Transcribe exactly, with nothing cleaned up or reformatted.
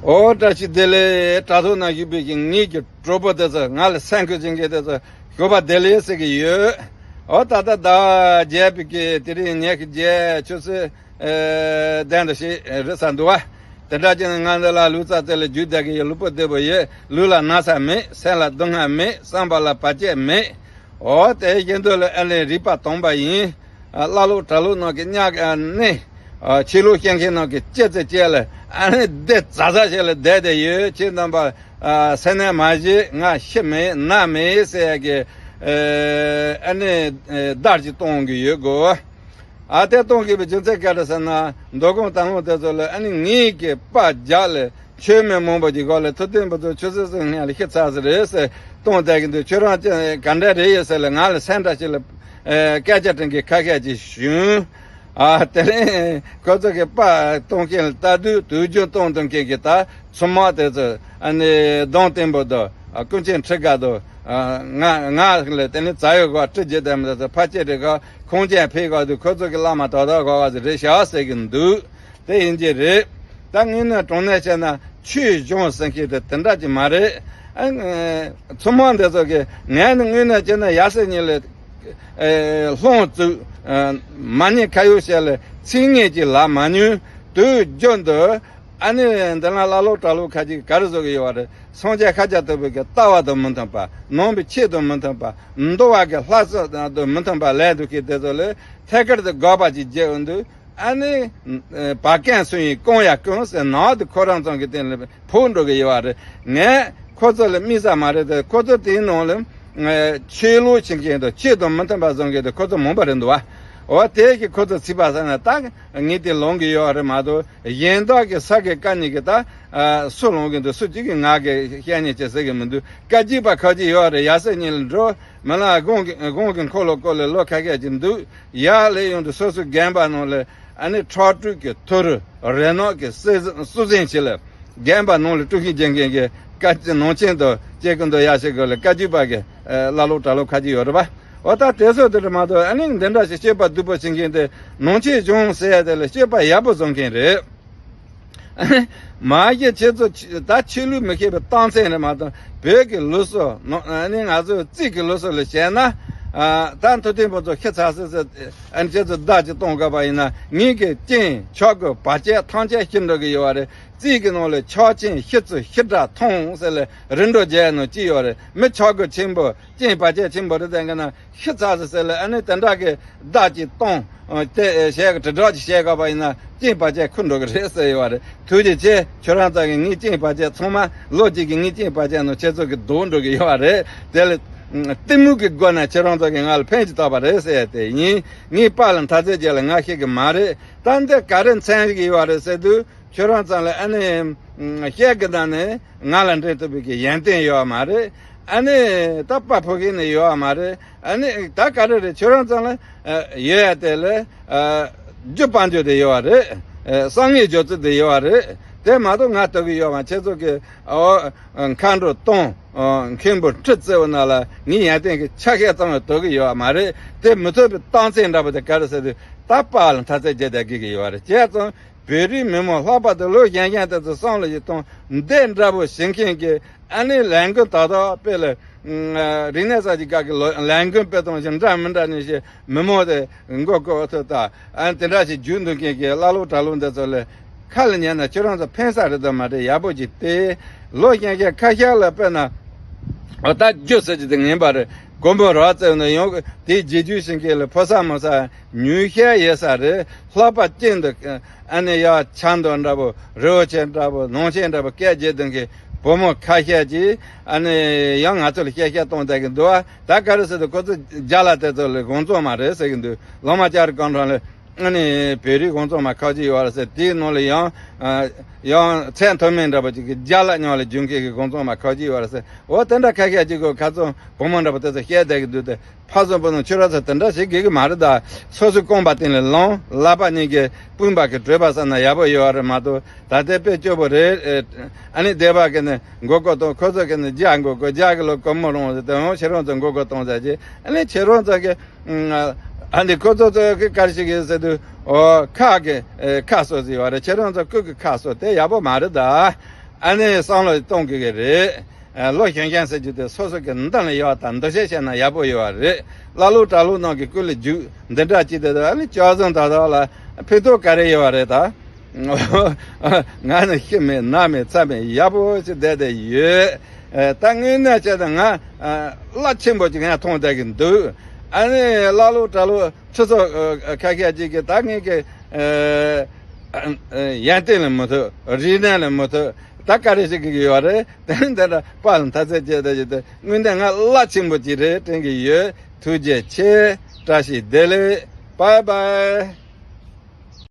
ཨོ་བཀྲ་ཤིས་བདེ་ལེགས། དྲ་ཐོག་ན་བཞུགས་པའི་གི་ངེད་ཀྱི་གྲོགས་པོ་དེ་ཚོ། ང་ལ་སེམས་ཁུར་བྱེད་མཁན་དེ་ཚོ་ཞོགས་པ་བདེ་ལེགས་ཟེར་གི་ཡོད། ཨོ་ད་ལྟ་ཟླ་བརྒྱད་པའི་གི་དེ་རིང་ཉི་ཤུ་བརྒྱད་ཆུ་ཚོད་ཨེ་བདུན་དང་ཕྱེད་རེད་ས་འདུག་བ། དེ་འདྲ་བྱས་ན་ང་འདི་ལ་ལུས་རྩལ་རྩེ་ལ་རྒྱུག་བསྡད་གི་ཡོད། ལུས་པོ་བདེ་པོ་ཡོད། ལུས་ལ་ན་ཚ་མེད། སེམས་ལ་སྡུག་བསྔལ་མེད། བསམ་པ་ལ་བར་ཆད་མེད། ཨོ་དེ་བཞིན་དུ་ལ་ཨ་ནི་རིག་པ་དྭངས་པ་ཡིན། ཨ་བླ་ལོག་གྲྭ་ལོག་ནང་གི་གཉའ་ཨ་ནི་ཨ་ཆོས་ལུགས་སྐྱོང་མཁན་ནང་གི་ལྕེ་རྩེ་ལྕེ་ལ་ཨ་ནི་བདེ་ཛ་ཛ་ཞིག་ལ་བསྡད་དེ་ཡོད། ཁྱེད་རྣམ་པ་ཨ་སེམས་ནད་མ་བྱེད། ང་ཤི་མེད་ན་མེད་ཟེར་ཡ་གི་ཨ་ཨ་ནི་ཨ་བརྡ་ཅིག་གཏོང་གི་ཡོད་དགོས། ཨ་དེ་གཏོང་དགོས་པའི་རྒྱུ་མཚན་ག་རེ་ཟེར་ན། མདོ་དགོང་དང་པོ་དེ་ཚོ་ལ་ཨ་ནི་ངེད་ཀྱི་པར་རྒྱག་ལ་ཆོས་མེད་མང་པོ་ཅིག་གོ་ལ་ཐུབ་བསྟན་པ་ཚོ་ཆུ་ཚོད་གསུམ་སྔོན་ལ་ཤི་ཚར་ས་རེད་ཟེར་གཏོང་བསྡད་ཀྱི་འདུག་ཁྱོད་རང་ཅི་ག་འདྲ་རེད་ཡོད་ཟེར་ལ་ང་ལ་སེམས་ཁྲལ་ཞིག་ལ་ཨེ་སྐད་ཆ་དྲི་མཁན་ཁ་ཤས་ཅིག་བྱུང་། ཨ་དེ་རིང་ཁོ་ཚོ་གི་པར་གཏོང་མཁན་ལ་ལྟ་དུས་དུས་རྒྱུན་གཏོང་ཐུབ་མཁན་གྱི་ད་ཚོང་དམག་དེ་ཚོ་ཨ་ནི་གདོང་བསྟན་པོ་དང་ཀུན་མཁྱེན་ཁྲི་དགའ་དང་། ང་ང་ལ་དེ་ནི་རྩ་ཡོད་ག་ཁྲི་རྗེ་དེ་མི་ཚོ་ཕ་སྐྱེས་རེད་ག་ཁོང་ཅན་ཕེབས་ག་དུས་ཁོ་ཚོ་གི་བླ་མ་དོ་དག་ག་བ་ཟིག་རེད་ཤག་ཟེར་གི་འདུག་དེ་ཡིན་གྱི་རེད། ད་དངོས་གནས་དྲང་གནས་བཤད་ན་ཆོས་གཞུང་ཟེར་མཁན་དེ་དེ་འདྲ་ཅིག་མ་རེད། ཨ་ཚོང་དམག་འདི་ཚོ་གི་ངས་ནི་དངོས་གནས་བྱས་ན་ཡ་སེ་ཉིན་ལས་ཨེ་ལྷུང་བཙུགས་ཨ་མ་ཉེས་ཁ་གཡོག་བྱས་ལ་ཚིག་ངན་ཅིག་ལབ་མ་མྱོང་། དུས་རྒྱུན་དུ་ཨ་ནི་འདི་ན་བླ་ལོག་གྲྭ་ལོག་ཁ་ཅིག་ག་རེ་བཟོ་གི་ཡོད་པ་རེད། སངས་རྒྱས་ཤཱཀྱ་ཐུབ་པའི་གི་ལྟ་བ་དང་མི་མཐུན་པ། ནང་པའི་ཆོས་དང་མི་མཐུན་པ། འདུལ་བ་གི་ལྷ་ས་དང་མི་མཐུན་པ་ལས་འདུག་གི་དེ་ཚོ་ལས་ཐད་ཀར་དུ་དགག་པ་ཅིག་བརྒྱབ་འདུག་ཨ་ནི་བ་ཀན་སུ་ཡིན་རྐང་ཡ་རྐང་ཟེར་ནག་དེ་ཁོ་རང་ཚང་གི་སྟེང་ལ་ཕོག་འགྲོ་གི་ཡོད་པ་རེད། ངས་ཁོ་ཚོ་ལ་དམིགས་བསལ་མ་རེད་དེ། ཁོ་ཚོ་དེའི་ནང་ལ་ཆོས་ལུགས་བྱེད་མཁན་དང་ཆོས་དང་མི་མཐུན་པ་བཟོ་མཁན་དེ་ཁོ་ཚོ་མང་པོ་རེད་འདུག་བ། འོ་དེ་གི་ཁོ་ཚོ་ཚིག་པ་ཟེར་ན་ད་ངས་དེ་ལོང་གི་ཡོད་པ་རེད་མ་གཏོགས། གཞན་དག་གི་ས་དགེ་བཀའ་རྙིང་གི་ད་སུ་ལོང་གི་འདུག་སུ་གཅིག་གིས་ང་གི་བཤད་ཉེས་བྱེད་ཟེར་གི་མི་འདུག་བཀའ་བརྒྱུད་པ་ཁ་ཅིག་ཡོད་རེད། ཡ་སེ་ཉིན་ལ་འགྲོ་མི་ལ་དགོང་གི་དགོང་གི་འཁོར་ལོ་བསྐོར་ལ་ལོ་ཁ་ཤས་ཅིག་འདུག་ཡར་སླེབས་ཡོང་དུས་སོ་སོའི་དགོན་པ་ནང་ལ་ཨ་ནི་ཁྲག་དྲུག་གི་ཐུ་རུ་རི་ནགས་ཀྱི་སྲོག་སྲོག་ཟིང་ཞིག་ལ་དགོན་པ་ནང་ལ་དཀྲུག་ཤིང་རྒྱག་མཁན་གྱི་བཀའ་ནང་ཆེན་དུ་སྐྱེ་ཀུན་ཏུ་ཡ་ཤེས་དགོས་ལ་བཀའ་བརྒྱུད་པ་གི་བླ་ལོག་གྲྭ་ལོག་ཁ་ཅིག་ཡོད་རེད་པ། འོ་ད་དེ་ཚོ་དེ་འདྲ་མ་གཏོགས་ཨ་ནི་འདི་འདྲ་ཞིག་སྤྱོད་པ་སྡུག་པོ་བྱེད་མཁན་དེ་ནང་ཆོས་གཞུང་ཟེར་ཡ་དེ་ལ་སྤྱོད་པ་ཡག་པོ་བཟོ་མཁན་རེད། མ་གཞི་ཁྱེད་ཚོ་ཆ་ད་ཆོས་ལུགས་མི་ཤེས་པའི་རྟགས་མཚན་རེད་མ་གཏོགས། བོད་ཀྱི་ལུགས་སྲོལ་ནང་ཨ་ནི་ང་ཚོའི་རྩིས་ཀྱི་ལུགས་སྲོལ་ལ་བྱས་ན། ཨ་ད་མཐོ་ལྡན་པོ་ཚོ་ཤི་ཚར་སོང་ཟེར་ཨ་ནི་ཁྱེད་ཚོ་བརྡ་ཅིག་གཏོང་དགོས་པ་ཡིན་ན། ངེད་ཀྱི་རྐྱེན་ཆག་སྒོ་བར་ཆད་ཐམས་ཅད་ཤི་འགྲོ་གི་ཡོད་པ་རེད། རྩིས་ཀྱི་ནང་ལ་ཆག་རྐྱེན་ཤི་ཚུལ་ཤི་དྲག་མཐོང་ཟེར་ལ་རིམ་གྲོ་རྒྱག་ནང་ཅི་ཡོད་རེད། མི་ཆག་སྒོ་ཆེན་པོ་རྐྱེན་བར་ཆད་ཆེན་པོ་རེད་ཟེར་མཁན་ན། ཤི་ཚར་སོང་ཟེར་ལ་ཨ་ནི་དེ་འདྲ་གི་བརྡ་ཅིག་གཏོང་། ཨ་དེ་ཨེ་བྱས་གི་དྲིལ་བསྒྲགས་ཅིག་བྱས་དགོས་པ་ཡིན་ན་རྐྱེན་བར་ཆད་ཁུར་འགྲོ་གི་རེད་ཟེར་ཡོད་པ་རེད། ཐུགས་རྗེ་ཆེ། ཁྱོད་རང་ཚོ་གི་ངའི་རྐྱེན་བར་ཆད་ཚང་མ་ལོ་གཅིག་གི་ངའི་རྐྱེན་བར་ཆད་ནང་ཁྱེད་ཚོ་གི་ལྡོག་འགྲོ་གི་ཡོད་པ་རེད། དེ་ལ་གཏི་མུག་གི་སྒོ་ནས་ཁྱེད་རང་ཚོ་གི་ང་ལ་ཕན་ཅིག་ཐོགས་པ་རེད་ཟེར་ཡ་དེ་ཡིན། ངའི་པཱ་ལགས་མཐའ་ཚད་རྒྱལ་ལ་ང་ཤེས་གི་མ་རེད། ད་འདི་ག་རེ་མཚོན་གི་ཡོད་པ་རེད་ཟེར་དུས། ཁྱོད་རང་ཚང་ལ་ཨ་ནི་བཤད་གི་ནང་ནས་ང་ལ་འདྲེན་ཐུབ་པའི་གི་ཡོན་ཏན་ཡོད་མ་རེད། ཨ་ནི་ད་པར་ཕུབ་མཁན་ནི་ཡོད་མ་རེད། ཨ་ནི་ད་ག་རེ་རེད། ཁྱོད་རང་ཚང་ལ་ཨ་ཡོད་ཡ་དེ་ལ་ཨ་རྒྱུ་དཔལ་འབྱོར་དེ་ཡོད་པ་རེད། ཨ་བསམ་ངན་སྦྱོར་ཚུལ་དེ་ཡོད་པ་རེད། དེ་མ་གཏོགས་ང་དོ་གི་ཡོད་མ། ཁྱེད་ཚོ་གི་ཨོ་མཁའ་འགྲོ་སྟོང་མཁན་པོ་ཁྲི་བརྩི་བ་ན་ལ་ངའི་ཡོན་ཏན་གི་ཆ་ཤས་ཙམ་ལ་དོ་གི་ཡོད་མ་རེད། དེ་མི་ཐུབ་པའི་རྟགས་མཚན་འདྲ་པོ་དེ་ག་རེ་ཟེར་དུས། ད་པཱ་ལགས་མཐའ་ཚད་རྒྱལ་དེ་དགེ་གི་ཡོད་པ་རེད། བྱས་ཙང་བོད་རིགས་མི་མང་ལྷག་པར་དུ་ལོ་གཞོན་གཞོན་དེ་ཚོ་བསམ་བློ་ཞིག་གཏོང་། འདི་འདྲ་པོ་བྱེད་མཁན་གྱི་ཨ་ནི་ལས་འགུལ་ཏག་ཏག་དཔེ་ལ་རིག་གནས་གསར་བརྗེ་སྐབས་ཀྱི་ལོ་ལས་འགུལ་སྤེལ་སྟངས་ཞིག་འདྲ་མི་འདྲ་ནི་ཞིག་མི་མང་དེ་མགོ་སྐོར་ཐུབ་ད། ཨ་ནི་དེ་འདྲ་ཞིག་རྒྱུགས་འདུག་མཁན་གྱི་བླ་ལོག་གྲྭ་ལོག་འདི་ཚོ་ལ་ཁ་ལ་ཉན་ན་ཁྱོད་རང་ཚོ་ཕན་ས་རེད་དམ་མ་རེད། ཡག་པོ་ཅིག་བལྟས། ལོ་གཞོན་གཞོན་ཁ་ཤས་ལ་དཔེར་ན་འོ་ད་རྒྱུ་ཟེར་གྱི་དེ་ངན་པ་རེད། སྒོར་མོ་རག་བཙལ་ན་ཡང་དེའི་རྗེས་རྒྱུགས་བྱེད་མཁན་ལ་ཕོ་ས་མོ་ས་ཉུང་ཤས་ཡོད་ས་རེད། ལྷག་པར་དུ་ཨ་ནི་ཡ་ཆབ་མདོ་འདྲ་པོ་རི་བོ་ཆེ་འདྲ་པོ་ནང་ཆེན་འདྲ་པོ་སྐད་རྒྱག་སྡོད་མཁན་བུ་མོ་ཁ་ཤས་ཀྱིས་ཨ་ནི་ཡང་ང་ཚོ་ལ་བཤད་བཤད་གཏོང་བསྡད་ཀྱི་འདུག་ཨ། ད་ག་རེ་ཟེར་དུས་ཁོ་ཚོ་རྒྱ་ལ་དེ་ཚོ་ལ་གོང་ཚོང་མ་རེད་ཟེར་གྱི་འདུག་ལོ་མ་ལྕགས་རི་ཀོང་ཁྲོམ་ལ་ཨ་ནི་བོད་རིགས་གོང་ཚོང་མ་ཁ་ཅིག་ཡོད་རེད་ཟེར། དེའི་ནང་ལ་ཡང་ཡང་ཚད་མཐོ་དམན་འདྲ་པོ་ཅིག་གི་རྒྱ་ལ་ཉོ་ལ་རྒྱུག་མཁན་གྱི་གོང་ཚོང་མ་ཁ་ཅིག་ཡོད་རེད་ཟེར། འོ་དེ་འདྲ་ཁ་ཤས་ཅིག་གི་ཁ་ཚོང་བུ་མོ་འདྲ་པོ་དེ་ཚོ་བཤད་བསྡད་ཀྱི་འདུག་སྟེ། ཕ་བཟང་བུ་ནོ་ཁྱོད་རང་ཚོ་དེ་འདྲ་ཞིག་དགེ་གི་མ་རེད་ད། སོ་སོའི་རྐང་པ་སྟེང་ལ་ལངས། ལག་པ་གཉིས་ཀྱི་དཔུང་པ་གི་བྲོས་པ་ས་ན་ཡག་པོ་ཡོད་རེད་མ་གཏོགས། ད་ལྟའི་དཔེ་སྐྱོ་པོ་རེད། ཨ་ནི་སྡེ་པ་གི་ནི་མགོ་སྐོར་གཏོང་། ཁོ་ཚོ་གི་ནི་རྒྱ་མགོ་སྐོར། རྒྱ་གི་ལོ་སྒོར་མོ་རུང་བ་དེ་ཡང་ཁྱེད་རང་ཚོ་མགོ་སྐོར་གཏོང་ཟེར་གྱི། ཨ་ནི་ཁྱེད་རང་ཚོ་གི་ཨ་ནི་ཁོ་ཚོ་ཚོ་གི་གར་ཞིག་གི་ཟེར་དུས་ཨོ་ཁ་གི་ཁ་གསོ་ཟེར་བ་རེད། ཁྱེད་རང་ཚོ་སྐུ་གི་ཁ་གསོ་དེ་ཡག་པོ་མ་རེད་ད། ཨ་ནི་བསམ་བློ་གཏོང་དགོས་ཀྱི་རེད། ཨ། བློ་གཞོན་ཞན་ཟེར་རྒྱུ་དེ་སོ་སོ་གི་མདུན་ལ་ཡོད་དང་འདུ་ཤེས་བྱས་ན་ཡག་པོ་ཡོད་པ་རེད། ཀླ་ཀློ་གྲྭ་ལོག་རྣམས་ཀྱི་སྐུ་ལ་རྒྱུག་འདི་འདྲ་ཅིག་དེ་ཨ་ནི་སྐྱག་རྫུན་ད་ད་ལ་ཕན་ཐོགས་ག་རེ་ཡོད་པ་རེད་ད། ང་ནི་ཤི་མེད་ན་མེད་ཚ་མེད་ཡག་པོ་ཞིག་བསྡད་དེ་ཡོད། ཨ། ད་དངོས་གནས་བྱས་ན་ང་ཨ། རླབས་ཆེན་པོ་ཅིག་ཡང་མཐོང་བསྡད་ཀྱི་འདུག་ཨ་ནི་ཀླ་ཀློ་གྲྭ་ལོག་ཁྱེད་ཚོ་ཨ། ཁ་ཤས་ཅིག་གིས་ད་ངེད་ཀྱི་ཨ། ཨ། ཡོན་ཏན་ལ་མི་ཐུག་རིག་གནས་ལ་མི་ཐུག་ད་ག་རེ་ཞིག་གི་ཡོད་རེད། དེ་འདི་འདྲ་དཔའ་ལ་མཐའ་ཚད་བཅད་ད་ཅིག་དེ་དངོས་གནས་ང་རླབས་ཆེན་པོ་ཅིག་རེད་དྲན་གྱི་ཡོད། ཐུགས་རྗེ་ཆེ། བཀྲ་ཤིས་བདེ་ལེགས། བཱའི་བཱའི།